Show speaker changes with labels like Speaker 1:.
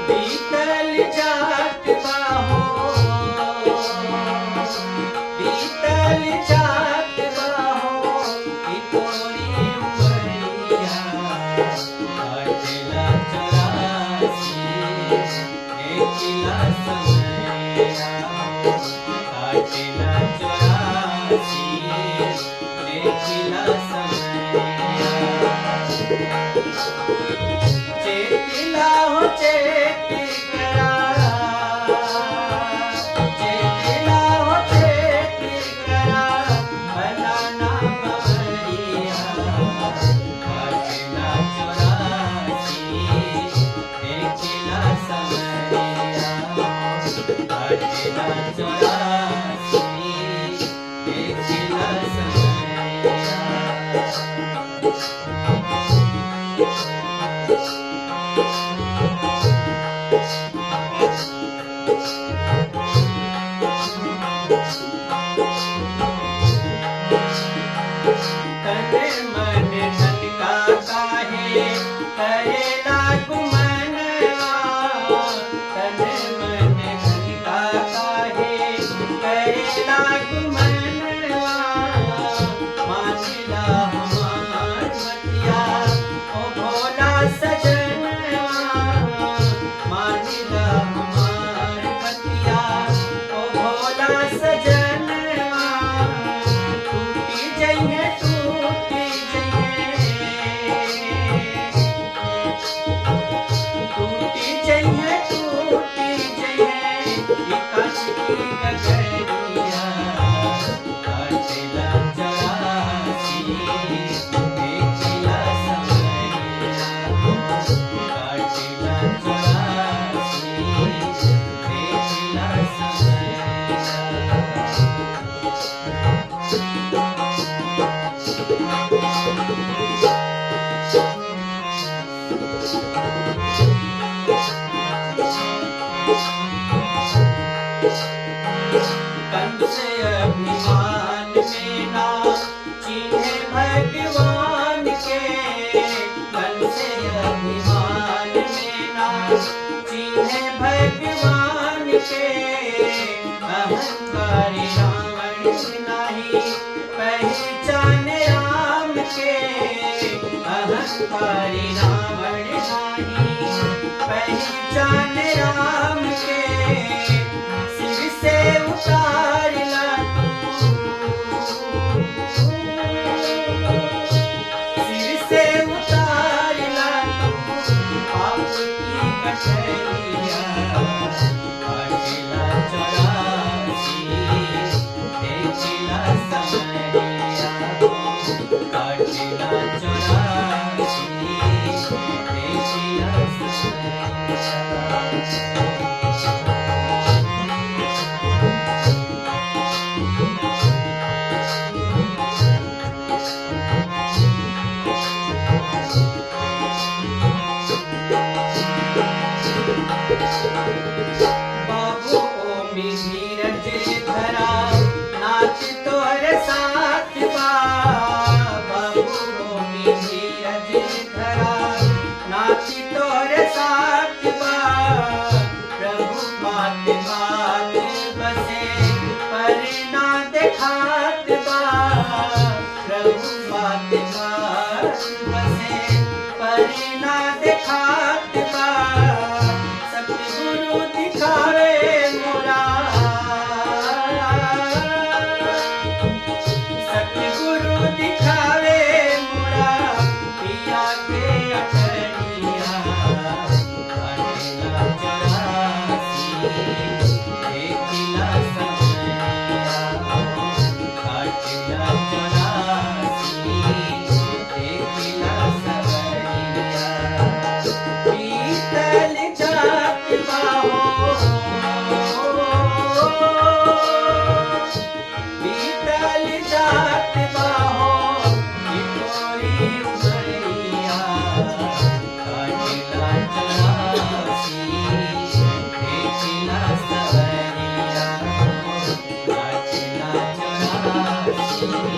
Speaker 1: बीतल जात बाहो, बीतल जात बाहो, ई तोरी उमरिया। काटेला 84 देखिला समैया हो, काटेला 84 देखिला समैया। चेतिला हो चेती करा, चेतिला हो चेती करा, बनाना पवरिया। काटेला 84 देखिला समरिया, काटेला 84 देखिला समरिया। तन मन धनका काहे करेला गुमनवा, तन मन धनका काहे करेला गुमनवा। मानिला हमार बतिया ओ भोला सजनवा, मानिला हमार बतिया ओ भोला सजनवा। टूटी जइहे, टूटी जइहे, टूटी जइहे, टूटी जइहे, ई कांच की गगरिया। काटेला 84 देखिला समरिया हो, काटेला 84 देखिला समरिया। कंस अभिमान में ना चिन्हे भगवान के, कंस अभिमान में ना चिन्हे भगवान के। अहंकारी रावण नाही पहचान राम के, अहंकारी रावण नाही पहचान राम के। सिर से उतार ला तू, सिर से उतार ला तू पाप की गठरिया। काटेला 84 देखिला समरिया हो, काटेला 84 देखिला समरिया। बाबू ओमी धीरज धरा नाच तोहरे साथ बा, बाबू ओमी धीरज धरा नाच तोहरे साथ बा। प्रभु बात बात बसे पर ना देखात बा, प्रभु बात बात बसे पर ना देखात बा। सतगुरु दिखावे मोरा, जी।